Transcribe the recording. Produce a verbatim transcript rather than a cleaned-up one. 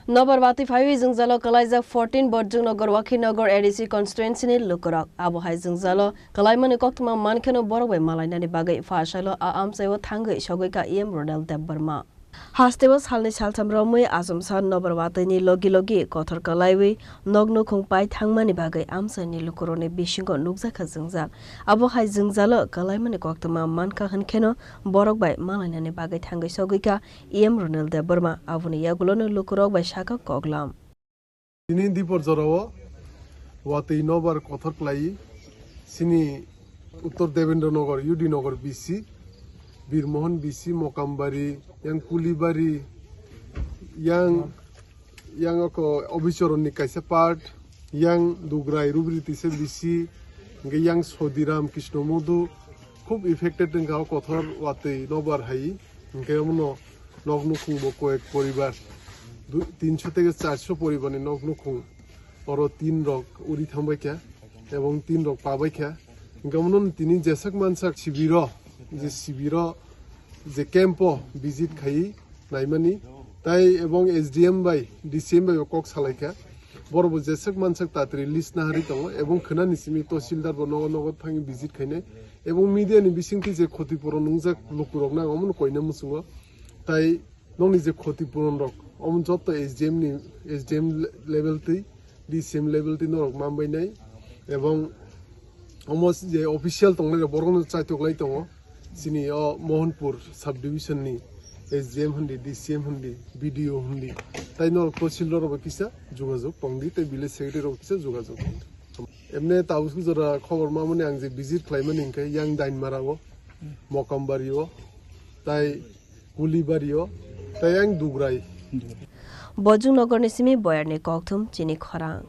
Nobar watwi phaiwi jwngjalo kwlaijak fourteen Borjwng Nagar Wakhi Nagar A D C constituency ni lukurok. Abo hai jwngjalo kwlaimani koktwma mankheno borok bai malainani bagwi pha sailo a amchaio thangwi sogwi kha E M Ronel Debbarma. Hasteo salni saltham romwi achomsa nobar watwini logi logi kothor kwlaiwi nok nukhung pai thangmani bagwi amchaini lukurokni bisingo nukjakha jwngjal. Abo hai jwngjalo kwlaimani koktwma mankha hwnkheno borok bai malainani bagwi thangwi sogwi kha E M Ronel Debbarma. Aboni yagulono lukurok bai sakha koklam. Tini dipor jorao watwi nobar kothor kwlai chini Uttor Debendra Nagar, U D Nagar B C, Bir Mohan B C, Mokambari, yang Kulibari, yang, yang oko Obichoronni kaisa part, yang Dugrai Rubri Tisa B C, hingke yang Sodiram Krishna Modu, khub affected wngkha o kothor watwi nobar hai, hingke omono nok nukhung bo koyek poribar, du-, tinso theke charso poribar ni nok nukhung oro tin rok uri thangbai kha, ebong tin rok pabai kha. Hingke omono tini jeswk mansak sibiro, je sibiro, je camp o visit khai naimani, tai ebong S D M bai, D C M bai bo kok salai kha. Borok bo jeswk mansak tatri list nahari tongo, ebong khwnani simi Tahsildar bo nogo nogo thangwi visit khainai, ebong media ni bisingtwi je khoti puron wngjak lukurok nang omono koina muchungo, tai nokni je khoti puron rok omo jotto S D M ni, S D M level twi, D C M level twi norok manbai nai, ebong omo je official tongnai rok borok no chaitok lai tongo. Chini o Mohanpur sub division ni S D M hindi, D C M hindi, B D O hindi, tai norok Tahsildar rok bai kisa jogajog tongdi, tai village secretary rok kisa jogajog tongdi. Emne tabuk jora khobor mamani ang je visit khlaimani hingke yang Dainmara o, Mokambari o, tai Kulibari o, tai yang Dugrai. Borjwng Nagar ni simi Boyar ni kokthum chini khorang.